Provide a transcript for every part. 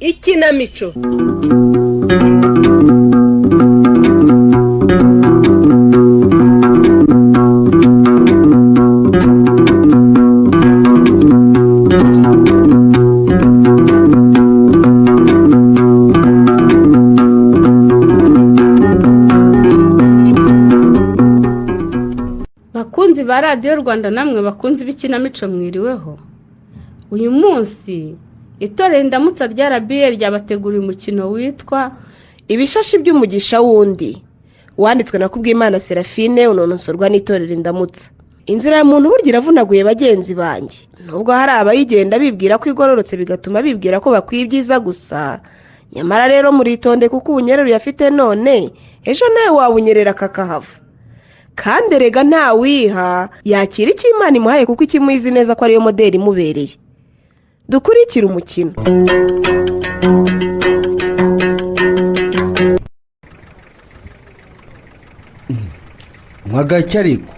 Ikinamico. Bakunzi ba Radiyo Rwanda, namwe bakunzi b'ikinamico, mwiriweho. Uyu munsi itorero Indamutsa rya RBA ryabateguriye umukino witwa Ibishashi by'umugisha wundi, wanditswe na Kubwimana Serafine, unonosorwa n'itorero Indamutsa. Inzira ya muntu burya iravunaguye, bagenzi banjye, nubwo hari abayigenda bibwira ko igororotse, bigatuma bibwira ko bakwiye ibyiza gusa. Nyamara rero muritonde, kuko ubunyerere uyafite none, ejo nawe wabunyerera kakahava. Kandi erega ntawiha, yakira icyo Imana imuhaye, kuko ikimuyizi neza ko ariyo moderi imubereye. Dukurikire umukino. Nywa gake ariko.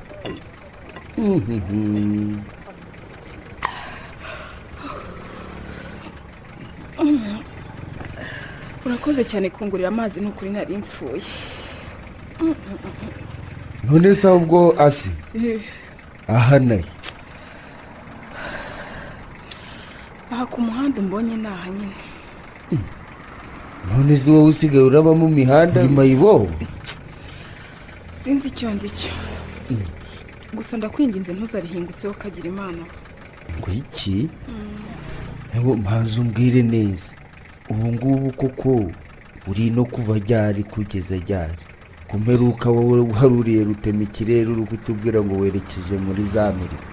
Urakoze cyane kungurira amazi, ni ukuri nari mfuye. None se ahubwo asi aha nayo? Aha ku muhanda umbonye ni aha nyine. None se wowe usigaye uraba mu mihanda mayibobo? Sinzi icyo ndi cyo, gusa ndakwinginze ntuzarihingutseho kagira Imana. Ngo iki? Ntabwo mpanze, umbwire neza, ubu ngubu koko uri no kuva ryari kugeza ryari? Ku mperuka wowe waruriye rutema ikirere, uri kutubwira ngo werekeje muri za Amerika.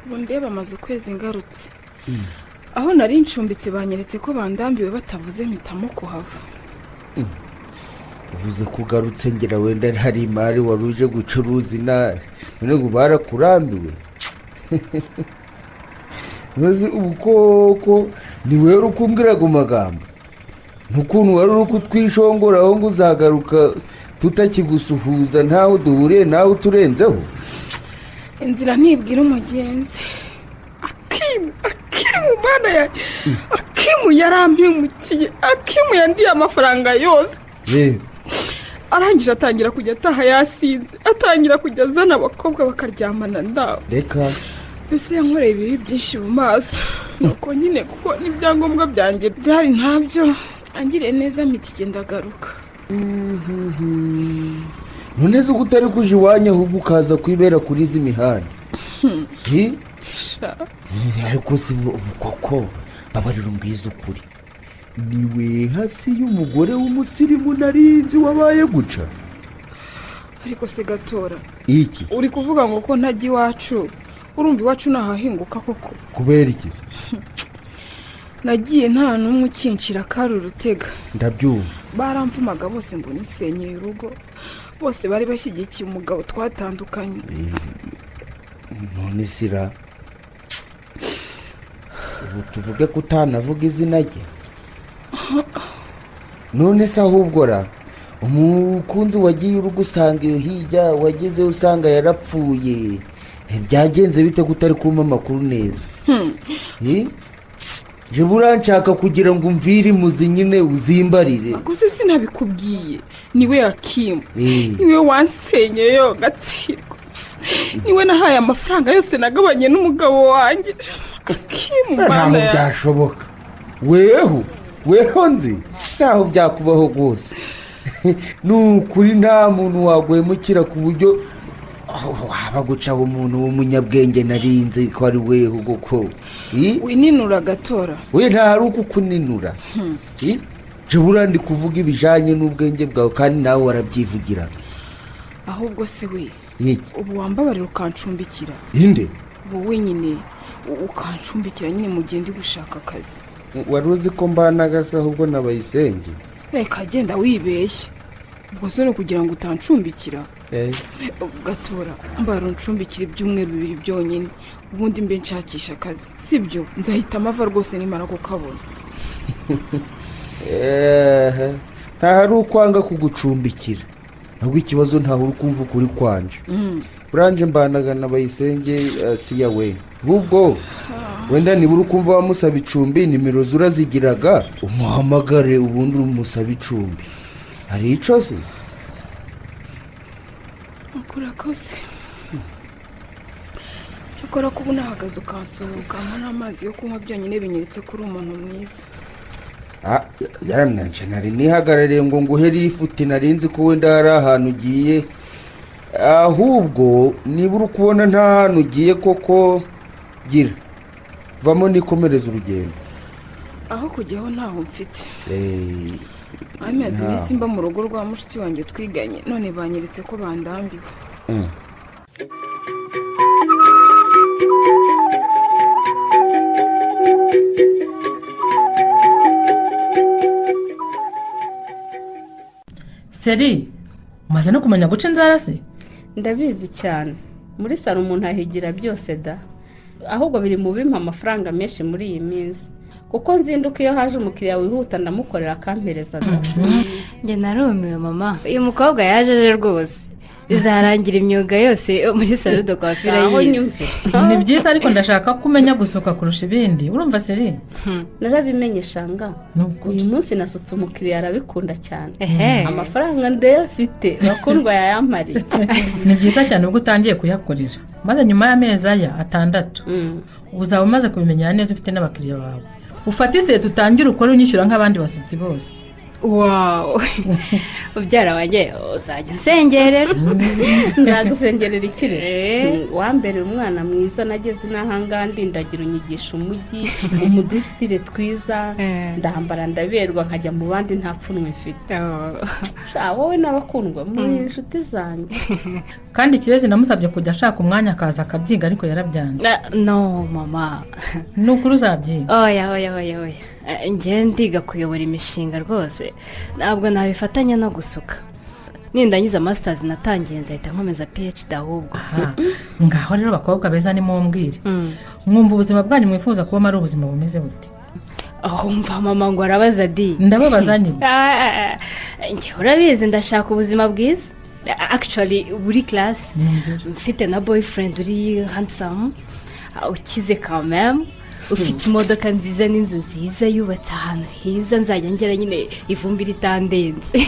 Ubu ndeba amaze ukwezi ngarutse. Aho nari ncumbitse banyeretse ko bandambiwe, batavuze mpitamo kuhava. Uvuze ko ugarutse, ngira wenda hari imari wari uje gucuruza inari, none ngo barakurambiwe. Ntuzi ubu koko ni wowe uri kumbwira ago magambo, n'ukuntu wari uri kutwishongoraho ngo uzagaruka tutakigusuhuza, ntaho duhuriye nawe uturenzeho. Inzira ntibwira umugenzi. Akimu, Akimu, mana yanjye, Akimu yarampimukiye. Akimu yandiye amafaranga yose. Yewe! Arangije atangira kujya ataha yasinze, atangira kujya azana abakobwa bakaryamana ndawe. Reka! Mbese yankoreye ibibi byinshi mu maso, nuko nyine kuko n'ibyangombwa byanjye byari ntabyo, angiriye neza mpita ndagaruka. None se uko utari kuja iwanyu, ahubwo ukaza kwibera kuri izi mihanda? Hi? Sha. Ariko si ubu koko, babarira umbwiza ukuri, niwe hasi y'umugore w'umusirimu narinzi wabaye guca? Ariko se gatora, Iki? uri kuvuga ngo ko ntajya iwacu, urumva iwacu nahahinguka koko? Kubera iki se? Nagiye nta n'umwe ukinshira kari urutega. Ndabyumva. Baramvumaga bose ngo nisenyeye urugo, bose bari bashyigikiye umugabo twatandukanye. None sira ubu tuvuge ko utanavuga izina rye? None se ahubwo ra umukunzi wagiye uri gusanga iyo hirya, wagezeyo usanga yarapfuye, byagenze bite ko utari kumpa amakuru neza? Eh? Je buranshaka kugira ngo umvire imuzi nyine, uzimbarire. Gusa sinabikubwiye, niwe Akimu. Eh. Niwe wansenyeyo gatsirwa, niwe nahaye amafaranga yose nagabanye n'umugabo wanjye, Akimu. Ntaho Mana yanjye. byashoboka, weho weho nzi ntaho byakubaho rwose. Ni ukuri nta muntu waguhemukira ku buryo waba gucaho umuntu w'umunyabwenge narinze ko ari weho koko. Eh? Wininura gatora. We ntahari uko ukuninura. Eh? Je burandi kuvuga ibijanye n'ubwenge bwawe, kandi nawe warabyivugira. Ahubwo se we, Iki? ubu wambabarira ukancumbikira? Inde? Ubu wenyine ukancumbikira nyine mu gihe ndi gushaka akazi. Wari uzi ko mbanaga se ahubwo nabayisenge? Reka, genda wibeshya. Ubwo se ni ukugira ngo utancumbikira? Gatura mbara uncumbikira ibyumweru 2 byonyine, ubundi mbe nshakisha akazi, sibyo? Nzahita amava rwose nimara kukabona. Nta hari ukwanga kugucumbikira, ahubwo ikibazo ntaho uri kumva ukuri kwanje. Buranje mbanaga na Bayisenge siya we, ahubwo wenda nibura ukumva wamusaba icumbi, nimero zurazigiraga umuhamagare ubundi umusaba icumbi. Hari ico se? Urakoze. Cyakora kuba unahagaze ukansuhuza ukampa n'amazi yo kunywa byonyine binyeretse ko uri umuntu mwiza. Yaramwanje nari nihagarariye ngo nguhe lifuti, nari nzi ko wenda hari ahantu ugiye, ahubwo nibura ukubona nta hantu ugiye koko, gira vamo nikomereza urugendo. Aho kujyaho ntaho mfite. Amezi iminsi mba mu rugo rwa mushiki wanjye twiganye, none banyeretse ko bandambiwe. Seri, umaze no kumenya guca inzara se? Ndabizi cyane. Muri salo umuntu ahigira byose da. Ahubwo biri mu bimpa amafaranga menshi muri iyi minsi, kuko nzinduka iyo haje umukiriya wihuta ndamukorera akampereza da. Njye narumiwe mama, uyu mukobwa yaje aje rwose izarangira imyuga yose muri salo de coiffure yize. Ni byiza, ariko ndashaka ko umenya gusuka kurusha ibindi. Urumva Seri? Narabimenye shanga. Uyu munsi nasutse umukiriya arabikunda cyane. Amafaranga ndayafite, bakundwa yayampariye. Ni byiza cyane ubwo utangiye kuyakorera, maze nyuma y'amezi aya 6 uzaba umaze kubimenyera neza, ufite n'abakiriya bawe. Ufate iseta utangire ukore unyishyura nk'abandi basutsi bose. Wow, ubyara wanjye uzajya unsengerera. Nzagusengerera ikire. Wambere umwana mwiza, nageze n'ahangaha ndindagira unyigisha umujyi, umudusitire twiza, ndambara ndaberwa nkajya mu bandi nta pfunwe mfite. Wowe n'abakundwa muri inshuti zanjye. Kandi Kirezi namusabye kujya ashaka umwanya akaza akabyiga, ariko yarabyanze. No mama, ni ukuri uzabyiga. Oya oya oya oya, njye ndiga kuyobora imishinga rwose, ntabwo nabifatanya no gusuka. Nindangiza masters natangiye nzahita nkomeza PhD ahubwo. Ngaho rero bakobwa beza ni mumbwire, mwumva ubuzima bwanyu mwifuza kubamo ari ubuzima bumeze bute? Aho mva mama ngo arabaza di. Ndababaza nyine. Njye urabizi ndashaka ubuzima bwiza. Actually buri class mfite na boyfriend uri handsome, ukize quand même, ufite imodoka nziza n'inzu nziza yubatse ahantu heza, nzajya ngera nyine ivumbi ritandenze.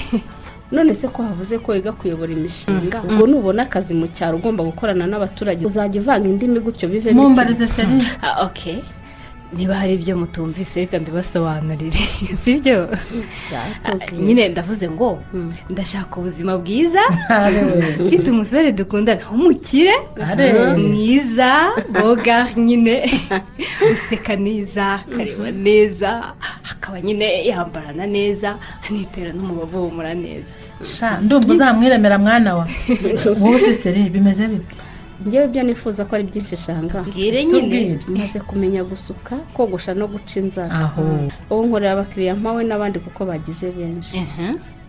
None se ko havuze ko wiga kuyobora imishinga, ubwo nubona akazi mu cyaro ugomba gukorana n'abaturage, uzajya uvanga indimi gutyo bivemo iki? Mumbarize Seri. Okay, niba hari ibyo mutumvise reka mbibasobanurire, sibyo? Nyine ndavuze ngo ndashaka ubuzima bwiza, mfite umusore dukundana w'umukire mwiza, boga nyine useka neza, akareba neza, akaba nyine yambarana neza, anitera n'umubavu uhumura neza. Sha ndumva uzamwiremera mwana wa. Wowe se Seri bimeze bite? Njyewe ibyo nifuza ko ari byinshi shanga. Mbwire nyine. Maze kumenya gusuka, kogosha no guca inzara. Ubu nkorera abakiriya mpawe n'abandi kuko bagize benshi.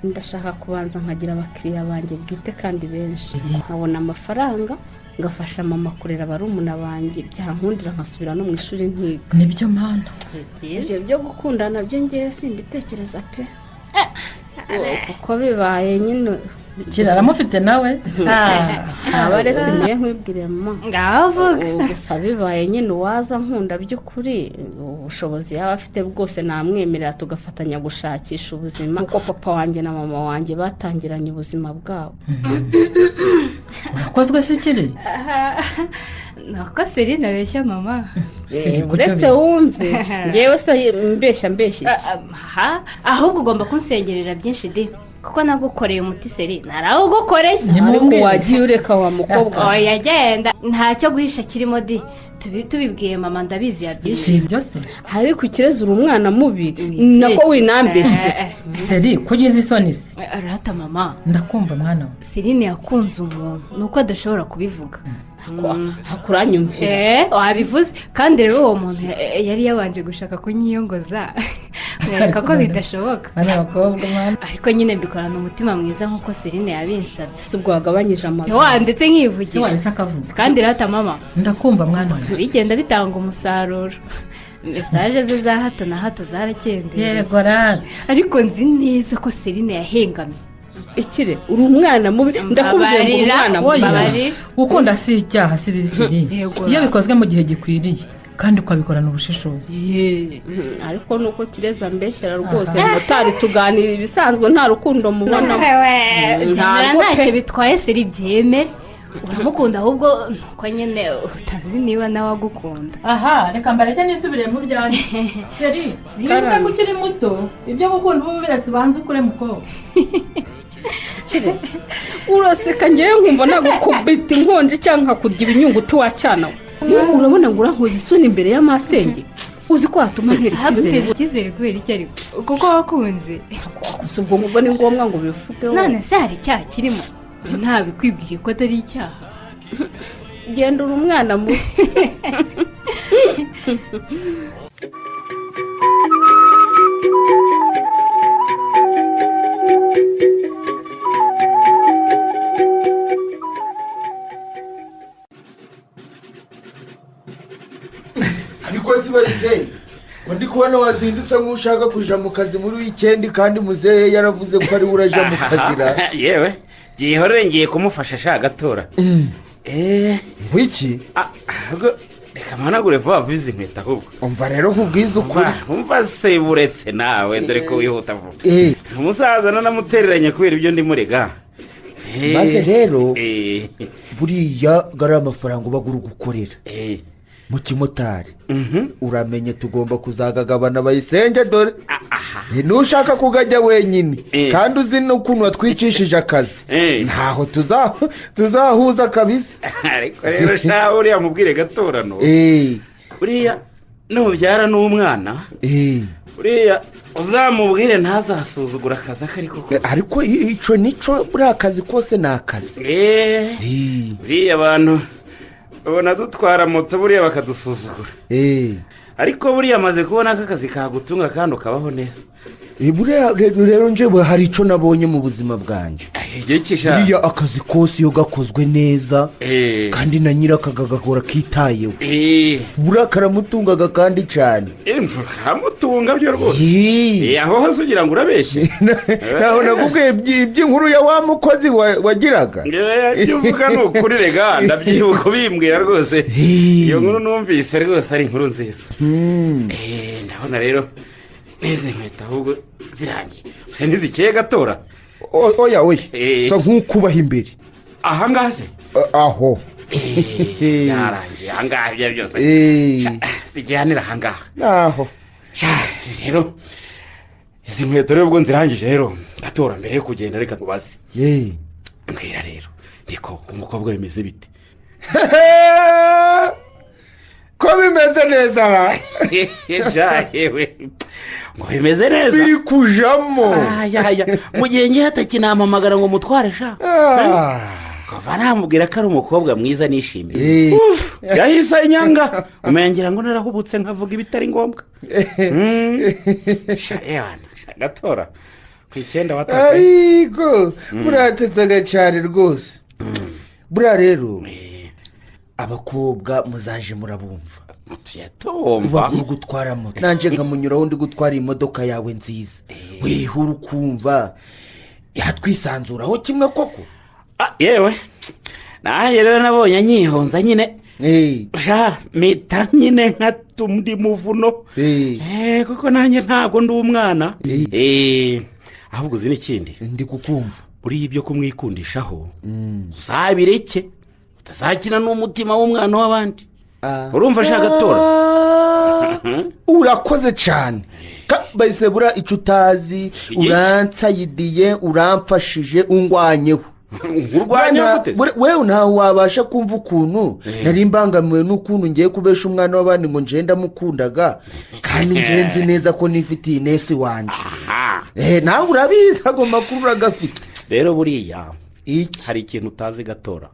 Ndashaka kubanza nkagira abakiriya banjye bwite kandi benshi, nkabona amafaranga ngafasha mama kurera barumuna banjye, byankundira nkasubira no mu ishuri nkiga. Nibyo mana. Ibyo byo gukundana byo ngiye simbitekereza pe. Kuko bibaye nyine Kiraramufite nawe. Abaretse ngiye nkwibwire mama. Ngavuga. Gusa bibaye nyine uwaza nkunda by'ukuri, ubushobozi yaba afite bwose namwemerera tugafatanya gushakisha ubuzima, kuko papa wanjye na mama wanjye batangiranye ubuzima bwabo. Urakozwe se Kiri? Nako Seri nabeshya mama. Uretse wumve ngewe se mbeshya mbeshya iki? Ahubwo ugomba kunsengerera byinshi di, kuko nagukoreye umuti Seri, narawugukoreye. Ariko wagiye ureka wa mukobwa. Oya genda, ntacyo guhisha kirimo di, tubibwiye mama ndabizi yabyishimiye. Sibyo se? Ariko Kirezi uri umwana mubi, nako winambeshye. Seri kugeza isoni se? Arata mama. Ndakumva mwana we. Serine yakunze umuntu nuko adashobora kubivuga. Hakuranyumvira. Wabivuze. Kandi rero uwo muntu yari yabanje gushaka kunyiyongoza, Mwereka ko bidashoboka. Ariko nyine mbikorana umutima mwiza nk'uko Serine yabinsabye. Si ubwo wagabanyije amagambo. Wanditse nkivugira. Waretse akavuga. Kandi rata mama. Ndakumva mwana wanjye. Bigenda bitanga umusaruro. Mesaje ze za hato na hato zarakendeye. Yego rata. Ariko nzi neza ko Serine yahengamye. Ikire uri umwana mubi, ndakubwiye ngo umwana mubi. Gukunda si icyaha, si bibi Serine. Iyo bikozwe mu gihe gikwiriye kandi ukabikorana ubushishozi. Ariko nuko Kireza mbeshyera rwose motari tuganira ibisanzwe nta rukundo mubona. Ntacyo bitwaye Seri, byemere uramukunda ahubwo nuko nyine utazi niba nawe agukunda. Aha reka mbareke nisubire mu byanjye. Seri niba ukiri muto ibyo gukunda ubu biretse ubanze ukure mukobwa. Uraseka ngewe nkumva nagukubita inkonji cyangwa nkakurya ibinyunguti wacyana. Urabona ngo urankoza isoni imbere y'amasenge, uzi ko watuma ntera icyizere. Icyizere kubera iki ariko? Kuko wakunze. Si ubwo ngubwo ni ngombwa ngo ubivugeho. None se hari icyaha kirimo? Ntabikwibwiriye ko atari icyaha. Genda uri umwana mubi. Ariko si bayise ngo ndi kubona wazindutse nk'ushaka kuja mu kazi muri weekend kandi muzehe yaravuze ko ari uraja mu kazi ra. Yewe byihorere ngiye kumufasha sha gatora. Ngwiki? Reka mpanagure vuba vuba izi nkweto ahubwo. Umva rero nkubwize ukuri. Umva se buretse nawe dore ko wihuta vuba. Umusaza nanamutereranye kubera ibyo ndimo rega. Maze rero buriya gari amafaranga ubagura gukorera. Mu kimotari uramenye tugomba kuzagagabana bayisenge dore. Nushaka kugajya wenyine kandi uzi n'ukuntu watwicishije akazi ntaho tuzahuza kabisa. Ariko rero sha uriya mubwire gatorano uriya nubyara n'umwana uriya uzamubwire ntazasuzugura akazi ako ariko kose. Ariko ico nico buriya akazi kose ni akazi. Uriya abantu ubona dutwara moto buriya bakadusuzugura. Ariko buriya amaze kubona ko akazi kagutunga kandi ukabaho neza. Buriya rero nje hari icyo nabonye mu buzima bwanjye. Buriya akazi kose iyo gakozwe neza kandi na nyirakagagakora kitayeho buriya karamutungaga kandi cyane. Karamutunga byo rwose. Aho hose ugira ngo urabeshye. Naho nakubwiye iby'inkuru ya wa mukozi wagiraga. Ibyo uvuga ni ukuri rega ndabyibuka ubimbwira rwose. Iyo nkuru numvise rwose ari inkuru nziza. Ndabona rero n'izi nkweto ahubwo zirangiye. Gusa ntizikeye gatora. Oya oya sa nk'ukubaha imbere. Aha ngaha se? Aho. Byarangiye aha ngaha ibyo byose. Sigihanira aha ngaha. Aho. Rero izi nkweto rero ubwo nzirangije rero gatora mbere yo kugenda reka tubaze. Mbwira rero niko umukobwa bimeze bite? Ko bimeze neza ra. Yewe ngo bimeze neza biri kujamo. Mu gihe ngiye hatakinamamagara ngo mutware sha. Kuva namubwira ko ari umukobwa mwiza nishimiye. Yahise inyanga umengira ngo narahubutse nkavuga ibitari ngombwa. Sha yewana sha gatora ku 9 watakaye. Ariko muratetsaga cyane rwose. Buriya rero abakobwa muzaje murabumva. Ubagura gutwara moto nanje nkamunyuraho ndi gutwara imodoka yawe nziza. Wihura ukumva yatwisanzuraho kimwe koko. Yewe nanjye rero nabonye anyihonza nyine. Sha mita nyine nka tundi muvuno. Kuko nanjye ntabwo ndi umwana. Ahubwo uzi n'ikindi ndi kukumva. Buriya ibyo kumwikundishaho uzabireke utazakina n'umutima w'umwana w'abandi. Urumva ashaka gatora. Urakoze cyane. Bahise bura icyo utazi uransayidiye uramfashije ungwanyeho. Wewe ntawe wabasha kumva ukuntu nari mbangamiwe n'ukuntu ngiye kubesha umwana w'abandi ngo nje ndamukundaga kandi nje nzi neza ko nifitiye Inesi wanjye. Nawe urabizi ago makuru uragafite. Rero buriya hari ikintu utazi gatora.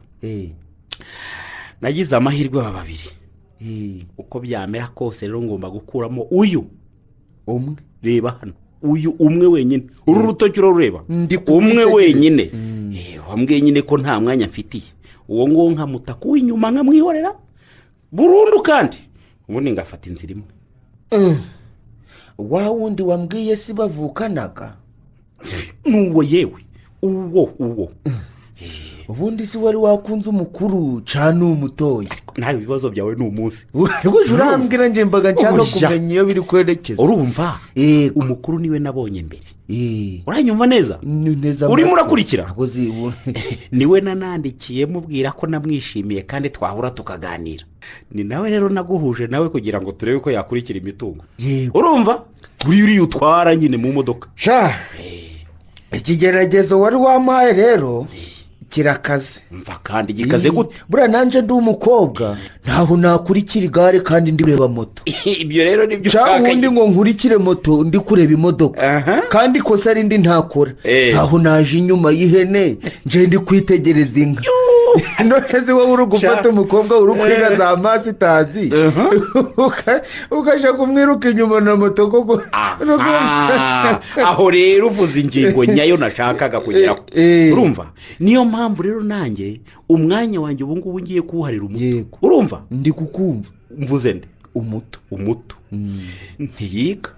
Nagize amahirwe aba babiri. Uko byamera kose rero ngomba gukuramo uyu umwe. Reba hano, uyu umwe wenyine, uru rutoki urarureba, umwe wenyine. Wambwiye nyine ko nta mwanya mfitiye uwo nguwo, nkamuta kuw'inyuma nkamwihorera burundu, kandi ubundi ngafata inzira imwe. Wa wundi wambwiye si bavukanaga? N'uwo yewe, uwo ubundi si wari wakunze umukuru cyane umutoya? Nawe ibibazo byawe ni umunsi urambwira njye mbaga nshaka kumenya iyo biri kwerekeza. Urumva, umukuru niwe nabonye mbere. Uranyumva neza? Urimo urakurikira? Niwe nanandikiye mubwira ko namwishimiye kandi twahura tukaganira. Ni nawe rero naguhuje nawe kugira ngo turebe ko yakurikira imitungo. Urumva, buri uriya utwara nyine mu modoka. Sha, ikigeragezo wari wampaye rero kirakaze. Mva kandi gikaze gute? Buriya nanjye ndi umukobwa, ntaho nakurikira igare kandi ndi kureba moto. Ibyo rero nibyo ushaka. Cyangwa undi ngo nkurikire moto ndi kureba imodoka, kandi ikosa rindi ntakora. Ntaho naje inyuma y'ihene nje ndi kwitegereza inka. None se wowe uri gufata umukobwa uri kwiga za masitazi ukajya kumwiruka inyuma na moto koko? Aho rero uvuze ingingo nyayo nashakaga kugeraho. Urumva, niyo mpamvu rero nanjye umwanya wanjye ubu ngubu ngiye kuwuharira umuto. Urumva, ndi kukumva. Mvuze nde? Umuto. Ntiyiga.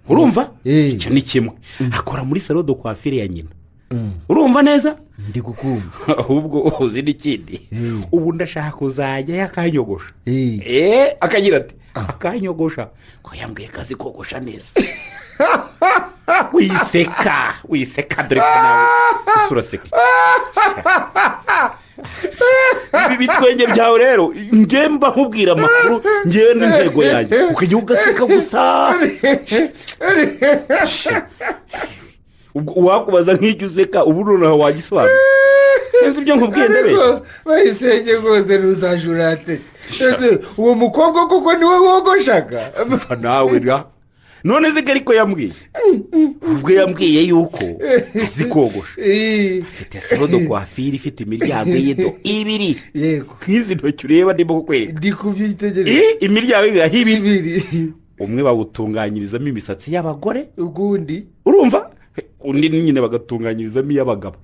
Urumva, icyo ni kimwe. Akora muri salon de coiffure ya nyina. Urumva neza? Ndi kukumva. Ahubwo uzi n'ikindi, ubu ndashaka kuzajya yakanyogosha. Akagira ati akanyogosha ko yambwiye kazi kogosha neza. Wiseka dore ko nawe usuraseka. Ibi bitwenge byawe rero nge mba nkubwira amakuru ngewe n'intego yanjye, ukajya ugaseka gusa. Uwakubaza nk'icyo useka ubu noneho wagisobanura. Ese ibyo nkubwiye ndabeshya? Bayisenge rwose ntuzajuratse. Ese uwo mukobwa koko niwe wogoshaga? Nawe ra none se ariko yambwiye, ubwo yambwiye yuko azi kogosha, afite salon de coiffure ifite imiryango y'ido ibiri. Yego, nk'izi ntoki ureba ndimo kukwereka, ndi kubyitegereza. Imiryango ibiri, umwe bawutunganyirizamo imisatsi y'abagore, ugundi urumva undi nyine bagatunganyirizamo iy'abagabo.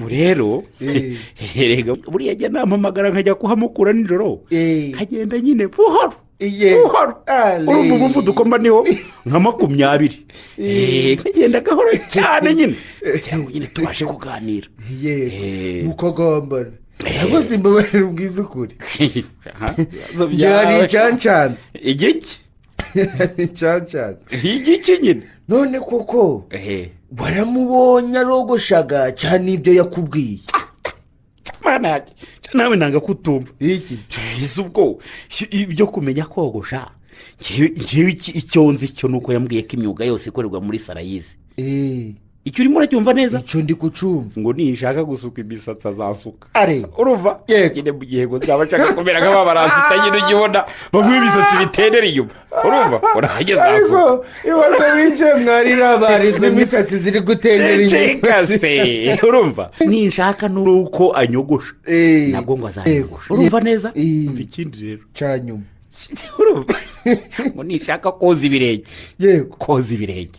Rero buriya ajya nampamagara nkajya kuhamukura nijoro, nkagenda nyine buhoro buhoro. Urumva umuvuduko mba niho nka 20, nkagenda gahoro cyane nyine kugira ngo nyine tubashe kuganira. Mukogambana ntabwo simbabarira ubwiza ukuri. Byari icyancanze. Igiki? Icyancanze. Igiki nyine? None koko waramubonye arogoshaga cyane ibyo yakubwiye? Mana nawe nanga kutumva. Iki ubwo ibyo kumenya kogosha, ngewe icyo nzi cyo nuko yambwiye ko imyuga yose ikorerwa muri sarayizi. Icyo urimo uracyumva neza? Icyo ndi kucumva. Ngo ninshaka gusuka imisatsi azasuka. Urumva, nyine mu gihe ngo nzaba nshaka kumera nk'ababarasita nyine ugibona bamwe imisatsi bitendera inyuma. Urumva, urahageze asuka. Ibaze winjiye mwarira abarizo imisatsi ziri gutendera inyuma. Ceceka se. Urumva, ninshaka nuko anyogosha nabwo ngo azanyogosha. Urumva neza? Umva ikindi rero cyanyuma. Urumva, ngo nishaka koza ibirenge. Yego, koza ibirenge.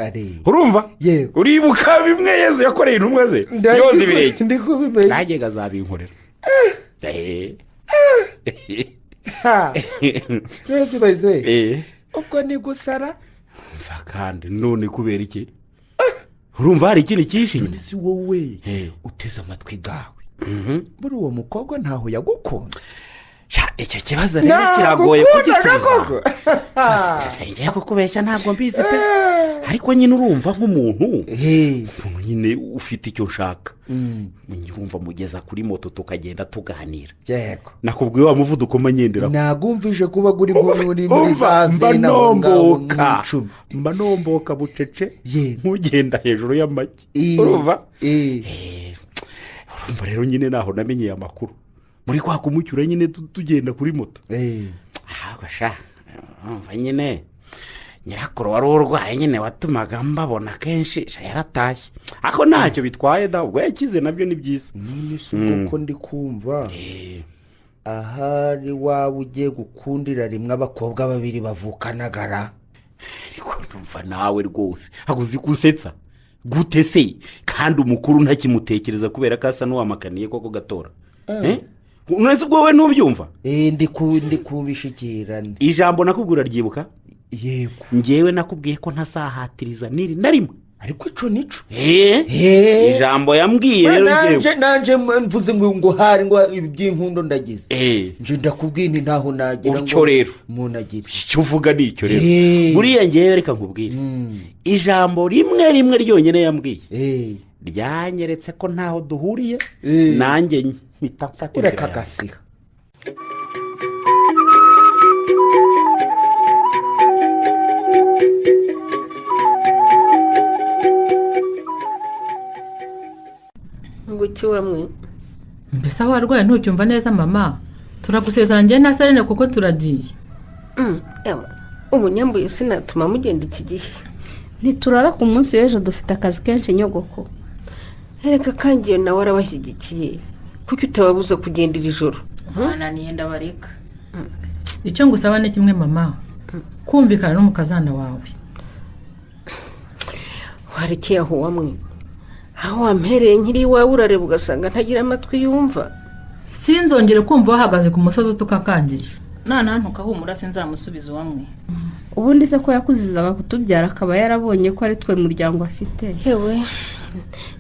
Urumva, uribuka bimwe Yesu yakoreye intumwa ze, yoza ibirenge. Ndi kubimenya. Nanjye ngazabinkorera. Neza bayize. Ubwo ni gusara. Mva kandi none kubera iki? Urumva hari ikindi cyinshi nyine. Si wowe uteze amatwi gawe. Buri uwo mukobwa ntaho yagukunze. Icyo kibazo rero kiragoye kugisubiza. Ngiye kukubeshya ntabwo mbizi pe, ariko nyine urumva nk'umuntu nyine ufite icyo nshaka, urumva mugeza kuri moto tukagenda tuganira. Yego, nakubwiye wa muvuduko manyendera. Nagumvije kuba guri muri za vena mba nomboka bucece nkugenda hejuru y'amagi. Urumva, urumva rero nyine naho namenyeye amakuru muri kwa kumucyura nyine tugenda kuri moto. Sha umva nyine nyirakuru wari urwaye nyine watumaga mbabona kenshi, sha yaratashye. Ako ntacyo bitwaye da, ubwo yakize nabyo ni byiza. None se uko ndi kumva ahari waba ugiye gukundira rimwe abakobwa babiri bavukanagara? Ariko Mva nawe rwose haguzi kusetsa gute se kandi umukuru ntakimutekereza kubera ko asa n'uwamakaniye koko gatora. Unese ubwo wowe ntubyumva? Ndi kubishikirana. Ijambo nakubwira ryibuka? Yego. Ngewe nakubwiye ko ntazahatiriza niri na rimwe. Ariko ico nico. Ijambo yambwiye rero ngewe. Nanje mvuze ngo hari ngo ibi by'inkundo ndagize. Nje ndakubwiye nti ntaho nagira ngo rero munagira. Icyo uvuga ni icyo rero. Buriya ngewe reka nkubwire. Ijambo rimwe rimwe ryonyine yambwiye. Ryanyeretse ko ntaho duhuriye nanjye mpita mfata inzira. Ureka gasiha. Nguki wamwe mbese aho warwaye ntucyumva neza mama turagusezerana njye na Serene kuko turagiye. Ubu nyambuye sinatuma mugenda iki gihe. Ntiturara ku munsi w'ejo dufite akazi kenshi nyogoko. Ereka kangiye nawe arabashyigikiye kuki utababuza kugenda iri joro? Bananiye ndabareka. Icyo ngusaba ni kimwe mama, kumvikana n'umukazana wawe. Warekeye aho wamwe aho wampereye nkiri iwawe urareba ugasanga ntagira amatwi yumva. Sinzongere kumva wahagaze ku musozi utukakangiye. Nanantuka humura sinzamusubiza uwamwe. Ubundi se ko yakuzizaga kutubyara akaba yarabonye ko ari twe muryango afite. Yewe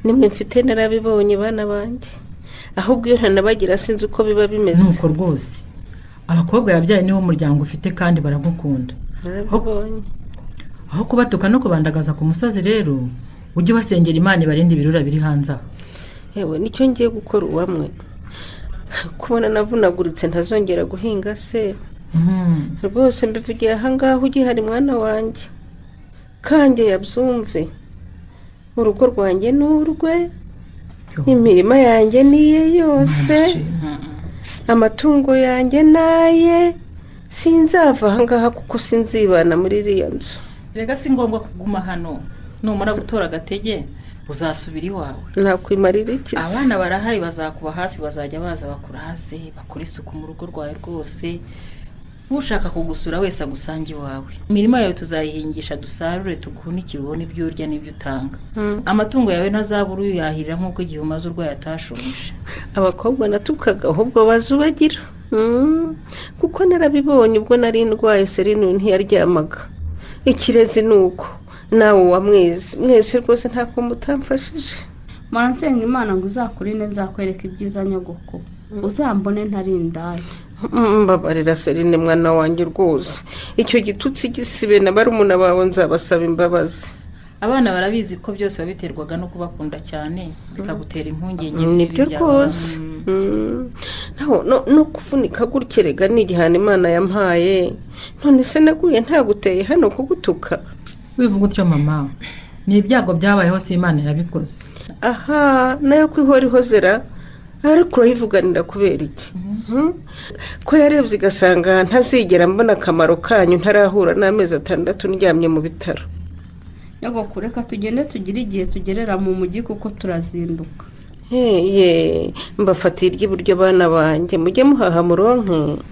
nimwe mfite narabibonye bana banjye, ahubwo iyo ntanabagira sinzi uko biba bimeze. Nuko rwose abakobwa yabyaye niwo muryango ufite kandi baragukunda. Narabibonye. Aho kubatuka no kubandagaza ku musozi rero ujye ubasengera Imana ibarinde ibirura biri hanze aho. Yewe nicyo ngiye gukora uwamwe. Kubona navunaguritse ntazongera guhinga se. Rwose mbivugiye aha ngaho ugihari mwana wanjye. Kange yabyumve. Urugo rwanjye ni urwe, imirima yanjye niye yose, amatungo yanjye naye, sinzava aha ngaha kuko sinzibana muri iriya nzu. Rega si ngombwa kuguma hano, numara gutora agatege uzasubira iwawe. Nakwimarira iki? Abana barahari bazakuba hafi, bazajya baza bakuraze, bakora isuku mu rugo rwawe rwose. Ushaka kugusura wese agusanga iwawe. Imirima yawe tuzayihingisha dusarure tuguhunikire ubone ibyo urya n'ibyo utanga. Amatungo yawe ntazabura uyahirira nk'uko igihe umaze urwaye atashonje. Abakobwa natukaga ahubwo bazubagira. Kuko narabibonye ubwo nari ndwaye Serine ntiyaryamaga. Ikirezi nuko nawe wamwezi mwese rwose ntako mutamfashije. Muransenga Imana ngo uzakurinde nzakwereka ibyiza nyogoko. Uzambone ntari indaya. Mbabarira Serine mwana wanjye rwose, icyo gitutsi gisibe na barumuna bawe nzabasaba imbabazi. Abana barabizi ko byose babiterwaga no kubakunda cyane bikagutera impungenge z'ibibi rwose. No kuvunika gutya ni igihano Imana yampaye. None se naguye ntaguteye hano kugutuka? Wivuga utyo mama, ni ibyago byabayeho si Imana yabikoze. Aha nayo kwihora ihozera ariko urayivuganira kubera iki? Ko yarebye igasanga ntazigera mbona akamaro kanyu ntarahura n'amezi 6 ndyamye mu bitaro. Nyogoko reka tugende tugire igihe tugerera mu mujyi kuko turazinduka. Ye mbafatiye iry'iburyo bana banjye mujye muhaha muronke.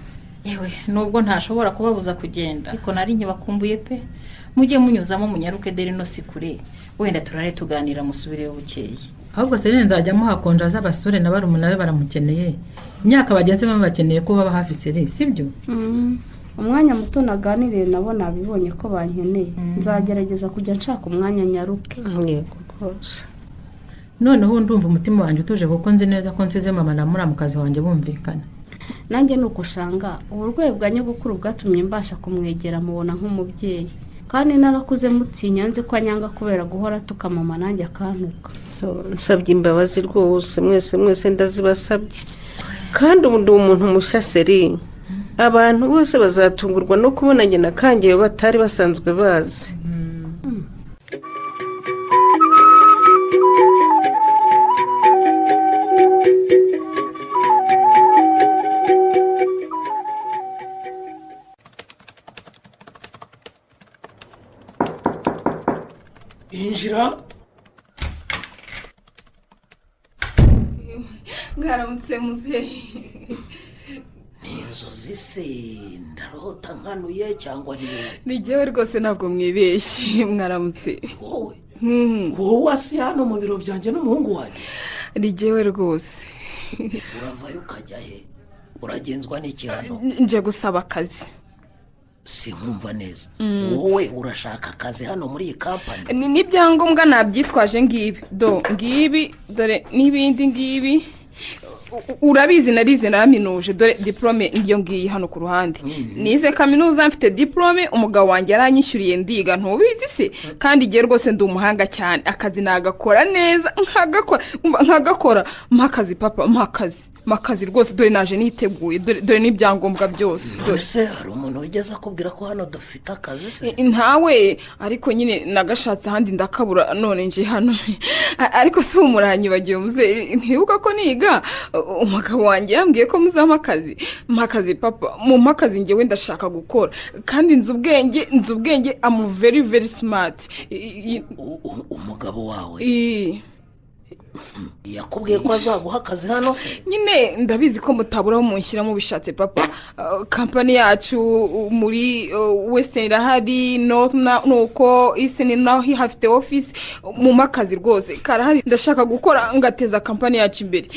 Yewe nubwo ntashobora kubabuza kugenda ariko nari nkibakumbuye pe. Mujye munyuzamo munyaruke deri no sikure, wenda turare tuganira musubireyo bukeye. Ahubwo Serine nzajya muhakonja z'abasore na barumuna be baramukeneye. Imyaka bagenzemo bakeneye ko baba hafi Seri, sibyo? Umwanya muto naganiriye nabo nabibonye ko bankeneye. Nzagerageza kujya nshaka umwanya nyaruke. Yego rwose. Noneho ndumva umutima wanjye utuje kuko nzi neza ko nsize mama na muramukazi wanjye bumvikana. Nanjye nuko ushanga uburwayi bwa nyogokuru bwatumye mbasha kumwegera mubona nk'umubyeyi. Kandi narakuze mutinya nzi ko anyanga kubera guhora tukamama nanjye akantuka. Nsabye imbabazi rwose mwese mwese ndazibasabye. Kandi ubu ndi umuntu mushya Seri. Abantu bose bazatungurwa no kubona njye na Kangeyo batari basanzwe bazi. Injira. Mwaramutse muzehe. Ni Inzozi se ndarota nkanuye cyangwa ni wowe? Ni jyewe rwose, ntabwo mwibeshye. Mwaramutse. Wowe, wowe Asiya, hano mu biro byanjye n'umuhungu wanjye? Ni jyewe rwose. Uravayo ukajya he? Uragenzwa n'iki hano? Nje gusaba akazi. Sinkumva neza. Wowe urashaka akazi hano muri iyi kampani? N'ibyangombwa nabyitwaje, ngibi, do ngibi, dore n'ibindi ngibi. Urabizi narize, naraminuje, dore diporome ngiyo ngiyi hano ku ruhande. Nize kaminuza, mfite diporome, umugabo wanjye yaranyishyuriye ndiga, ntubizi se? Kandi igihe rwose ndi umuhanga cyane, akazi nagakora neza, nkagakora, umva, nkagakora. Mpa akazi papa, mpa akazi, mpa akazi rwose. Dore naje niteguye, dore n'ibyangombwa byose, dore. None se hari umuntu wigeze akubwira ko hano dufite akazi se? Ntawe, ariko nyine nagashatse ahandi ndakabura, none nje hano. Ariko si umuranyibagiwe muze, ntibuka ko niga umugabo wanjye yambwiye ko muzampa akazi. Mpa akazi papa, mumpe akazi, ngewe ndashaka gukora kandi nzi ubwenge, nzi ubwenge, am very very smart. Umugabo wawe yakubwiye ko azaguha akazi hano se? Nyine ndabizi ko mutaburaho munshyira mubishatse papa. Kampani yacu muri western irahari, north nuko eastern naho hafite office. Mu akazi rwose karahari, ndashaka gukora ngateza kampani yacu imbere.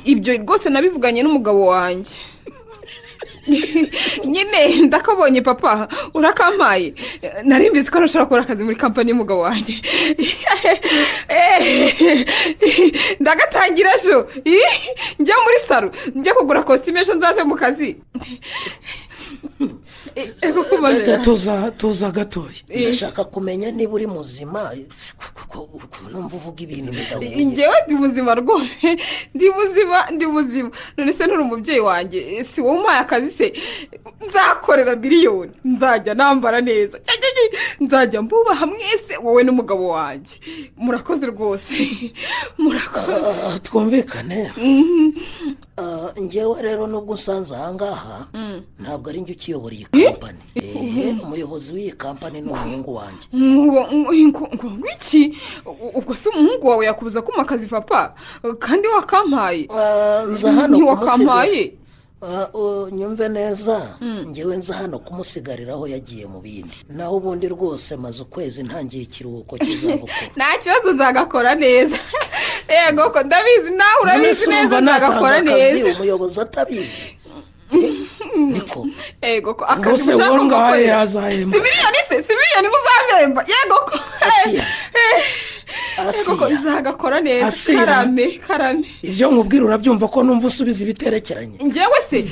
Ibyo rwose nabivuganye n'umugabo wanjye nyine. Ndakabonye papa, urakampaye. Nari mbizi ko nashobora kubona akazi muri kampani y'umugabo wanjye. Ndagatangira ejo. Njya muri salo, njya kugura kositime, ejo nzaze mu kazi. Ego, kumarira. Tuza, tuza gatoya. Ndashaka kumenya niba uri muzima, kuko numva uvuga ibintu bidahuye. Njyewe ndi muzima rwose, ndi muzima, ndi muzima. None se nturi umubyeyi wanjye? Si wowe umpaye akazi se? Nzakorera miliyoni, nzajya nambara neza, nzajya mbubaha mwese, wowe n'umugabo wanjye. Murakoze rwose, murakoze. Twumvikane. Njyewe rero nubwo usanze ahangaha, ntabwo ari njye ukiyobora iyi kampani. Umuyobozi w'iyi kampani ni umuhungu wanjye. Ngo iki? Ubwo se umuhungu wawe yakubuza kumpa akazi papa, kandi wakampaye? Nza hano Ntiwakampaye? Nyumve neza, njyewe nza hano kumusigarira aho yagiye mu bindi, naho ubundi rwose maze ukwezi ntangiye ikiruhuko cy'izabukuru. Nta kibazo, nzagakora neza. Yego ko ndabizi, nawe urabizi None se neza. urumva Nzagakora natanga akazi neza. umuyobozi atabizi? Niko. Yego ko Ubwo akazi se mushaka wowe ngaho kugakorera. yazahemba? Si miliyoni se? Si miliyoni muzahemba? Yego ko. Asiya. Yego ko Asiya. nzagakora neza. Asiya. Karame, karame. Ibyo nkubwira urabyumva, ko numva usubiza ibiterekeranye? Njyewe se?